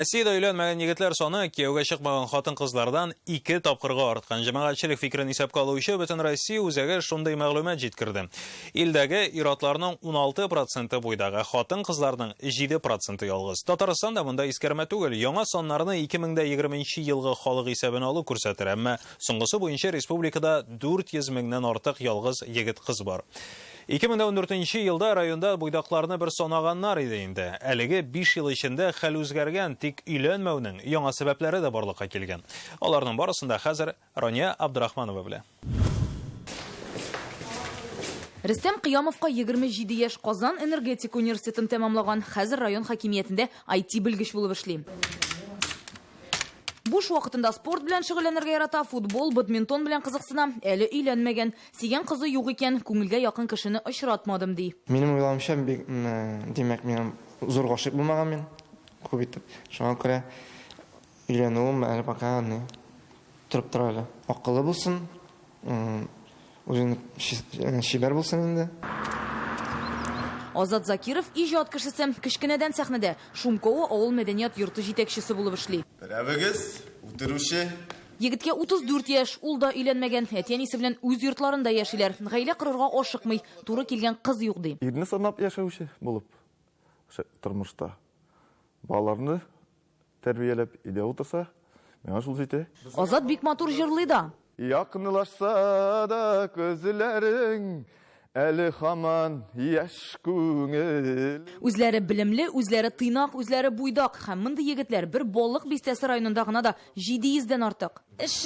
Россиядә өйләнмәгән егетләр саны кияүгә чыкмаган хатын-кызлардан ике тапкырга арткан. Җәмәгатьчелек фикерен исәпкә алучы Бөтенроссия үзәге шундый мәгълүмат җиткерде. Илдәге ир-атларның 16 проценты буйдак, ә хатын-кызларның 7 проценты ялгыз. Татарстан да монда искәрмә түгел. Яңа саннарны 2020 нче елгы халык исәбен алу күрсәтер. Әмма соңгысы буенча республикада 400 меңнән артык ялгыз егет-кыз бар. 2014 нче елда районда буйдакларны бер санаганнар иде инде. Әлеге биш ел эчендә хәл үзгәргән, тик өйләнмәүнең яңа сәбәпләре дә барлыкка килгән. Аларның барысын да хәзер Рания Абдрахманова белә. Рөстәм Кыямовка 27 яшь, Казан энергетика университетын тәмамлаган, хәзер район хакимиятендә IT-белгеч булып эшли. Буш вакытында спорт белән шөгыльләнергә ярата, футбол, бадминтон белән кызыксына. Әле өйләнмәгән. Сөйгән кызы юк икән, күңелгә якын кешене очратмадым, ди. Минем уйлавымча, бик, димәк, миңа зур гашыйк булмаган мин, күп итеп. Шуңа күрә өйләнүем әле пока ни торып тора әле. Акыллы булсын, Үзен чибәр булсын инде. Азат Закиров иҗат кешесе. Кечкенәдән сәхнәдә. Шумково авыл мәдәният йорты җитәкчесе булып эшли. Берәвегез, үтерүче. Егеткә 34 яшь, ул да өйләнмәгән. Әти-әнисе белән үз йортларында яшиләр. Гаилә корырга ашыкмый, туры килгән кыз юк, ди. Ирне санап яшәүче булып тормышта балаларны Тәрбияләп өйдә утырса, миңа шул җитә. Азат бик матур җырлый да. Якынлашса да күзләрең, әле һаман яшь күңел. Үзләре белемле, үзләре тыйнак, үзләре буйдак. Һәм мондый егетләр бер Балык Бистәсе районында гына да 700 дән артык. Эш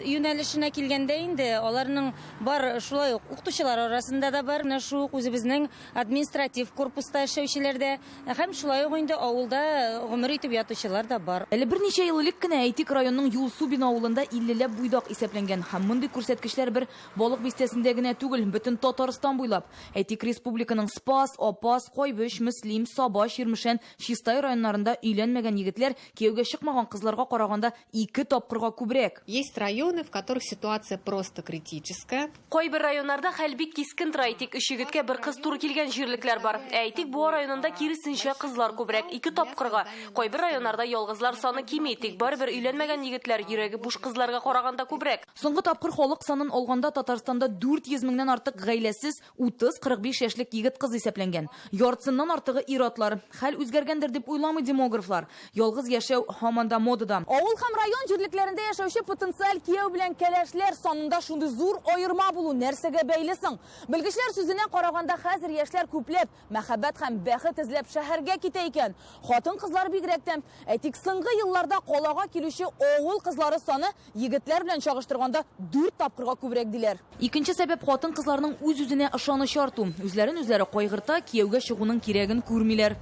юнәлешенә килгәндә инде, аларның бар, шулай ук укытучылар арасында да бар, менә шул ук үзебезнең административ корпуста эшләүчеләр дә һәм шулай ук инде авылда гомер итеп ятучылар да бар. Әле берничә ел элек кенә, әйтик, районның Юлсубин авылында иллеләп буйдак исәпләнгән. Һәм мондый күрсәткечләр бер Балык Бистәсендә генә түгел, бөтен Татарстан буйлап. Әйтик, республиканың Спас, Апас, Кайбыч, Мөслим, Саба, Чирмешән, Чистай районнарында өйләнмәгән егетләр кияүгә чыкмаган кызларга караганда Ике тапкырга күбрәк. Есть районы, в которых ситуация просто критическая. Кайбер районнарда хәл бик кискен тора, әйтик, өч егеткә бер кыз туры килгән җирлекләр бар. Ә әйтик, Буа районында киресенчә, кызлар күбрәк, ике тапкырга. Кайбер районнарда ялгызлар саны кими, тик барыбер өйләнмәгән егетләр йөрәге буш кызларга караганда күбрәк. Соңгы тапкыр халык санын алганда Татарстанда 400 меңнән артык гаиләсез 30-45 яшьлек егет-кыз исәпләнгән. Яртысыннан артыгы ир-атлар. Хәл үзгәргәндер дип уйламый демографлар. Ялгыз яшәү һаман да модада. Авыл һәм район җирлекләрендә яшәүче потенциаль кияү белән кәләшләр санында шундый зур аерма булу нәрсәгә бәйле соң? Белгечләр сүзенә караганда, хәзер яшьләр күпләп мәхәббәт һәм бәхет эзләп шәһәргә китә икән. Хатын-кызлар бигрәк тә. Әйтик, соңгы елларда калага килүче авыл кызлары саны Егетләр белән чагыштырганда дүрт тапкырга күбрәк, диләр. Икенче сәбәп, хатын-кызларның үз-үзенә ышанычы арту. Үзләрен үзләре кайгырта, кияүгә чыгуның кирәген күрмиләр.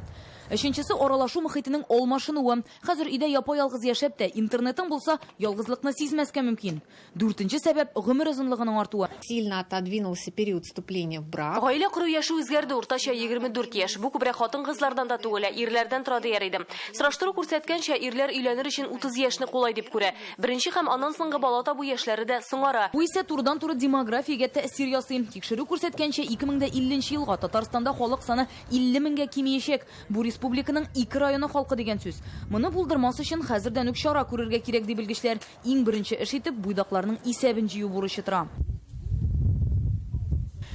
Өченчесе, аралашу мохитенең алмашынуы. Хәзер өйдә япа-ялгыз яшәп тә, интернетың булса, ялгызлыкны сизмәскә мөмкин. Дүртенче сәбәп, гомер озынлыгының артуы. Сильно отодвинулся период вступления в брак. Гаилә кору яше үзгәрде, уртача 24 яшь. Бу күбрәк хатын-кызлардан да түгел, ә ирләрдән тора дияр идем. Сораштыру күрсәткәнчә, ирләр өйләнер өчен 30 яшьне кулай дип күрә. Беренче һәм аннан соңгы бала табу яшьләре дә соңара. Бу исә турыдан-туры демографиягә тәэсир ясый. Тикшерү күрсәткәнчә, 2050 нче елга Татарстанда халык саны 50 меңгә кимиячәк. Бу республиканың ике районы халкы дигән сүз. Моны булдырмас өчен хәзердән үк чара күрергә кирәк, ди белгечләр. Иң беренче эш итеп буйдакларның исәбен җыю бурычы тора.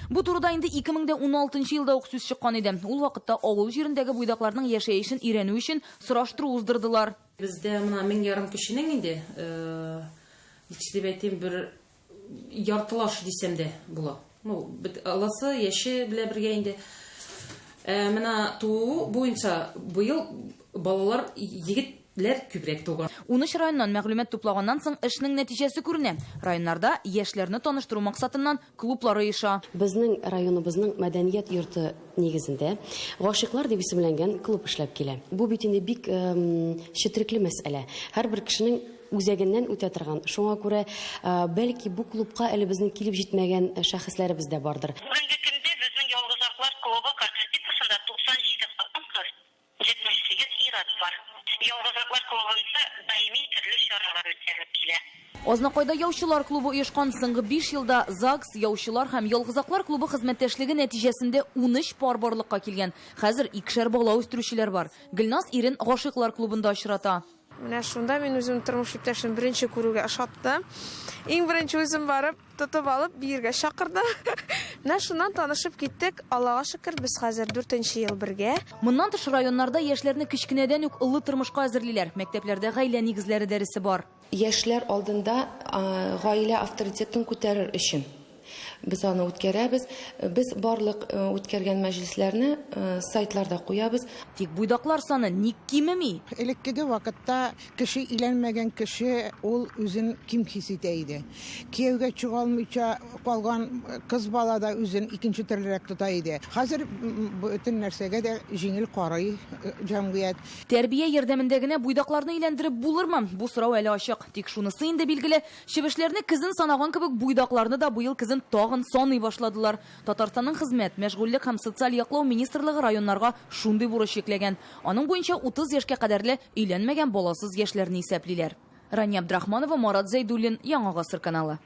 Бу турыда инде 2016 нчы елда ук сүз чыккан иде. Ул вакытта авыл җирендәге буйдакларның яшәешен өйрәнү өчен сораштыру уздырдылар. Бездә менә 1500 кешенең инде, ничек дип әйтим, бер яртылаш дисәм дә була. Ну, бит аласы яше белән бергә инде. Ә менә туу буенча быел балалар егетләр күбрәк туган. Унөч районнан мәгълүмат туплаганнан соң эшнең нәтиҗәсе күренә. Районнарда яшьләрне таныштыру максатыннан Клублар оеша. Безнең районыбызның мәдәният йорты нигезендә Гашыйклар дип исемләнгән клуб эшләп килә. Бу бит инде бик четерекле мәсьәлә. Һәрбер кешенең үзәгеннән үтә торган. Шуңа күрә, бәлки, бу клубка әле безнең килеп җитмәгән шәхесләребез дә бардыр. Бүгенге көндә безнең Ялгызаклар клубы картотекасында 97 хатын-кыз, 78 ир-ат бар. Ялгызаклар. Ялгызаклар клубында даими төрле чаралар үткәрелеп килә. Азнакайда яучылар клубы оешкан. Соңгы 5 елда ЗАГС, яучылар һәм ялгызаклар клубы хезмәттәшлеге нәтиҗәсендә 13 пар барлыкка килгән. Хәзер икешәр бала үстерүчеләр бар. Гөлназ ирен гашыйклар клубында очрата. Менә шунда мин үзем тормыш иптәшем беренче күрүгә ошаттым. Иң беренче үзем барып, тотып алып, биергә чакырды. Менә шуннан танышып киттек. Аллага шөкер, без хәзер дүртенче ел бергә. Моннан тыш районнарда яшьләрне кечкенәдән үк олы тормышка әзерлиләр. Мәктәпләрдә гаилә нигезләре дәресе бар. Яшьләр алдында гаилә авторитетын күтәрер өчен без аны үткәрәбез. Без барлык үткәргән мәҗлесләрне сайтларда куябыз. Тик буйдаклар саны ник кимеми? Элеккеге вакытта кеше өйләнмәгән кеше ул үзен ким хис итә иде. Кияүгә чыга алмыйча калган кыз бала да үзен икенче төрлерәк тота иде. Хәзер бөтен нәрсәгә дә җиңел карый җәмгыять. Тәрбия ярдәмендә генә буйдакларны өйләндереп булырмы? Бу сорау әле ачык. Тик шунысы инде билгеле, чебешләрне көзен санаган кебек буйдакларны да быел көзен тагын саный башладылар. Татарстанның Хезмәт, мәшгульлек һәм социаль яклау министрлыгы районнарга шундый бурыч йөкләгән. Аның буенча 30 яшькә кадәрле өйләнмәгән баласыз яшьләрне исәплиләр. Рания Абдрахманова, Марат Зәйдуллин, Яңа Гасыр каналы.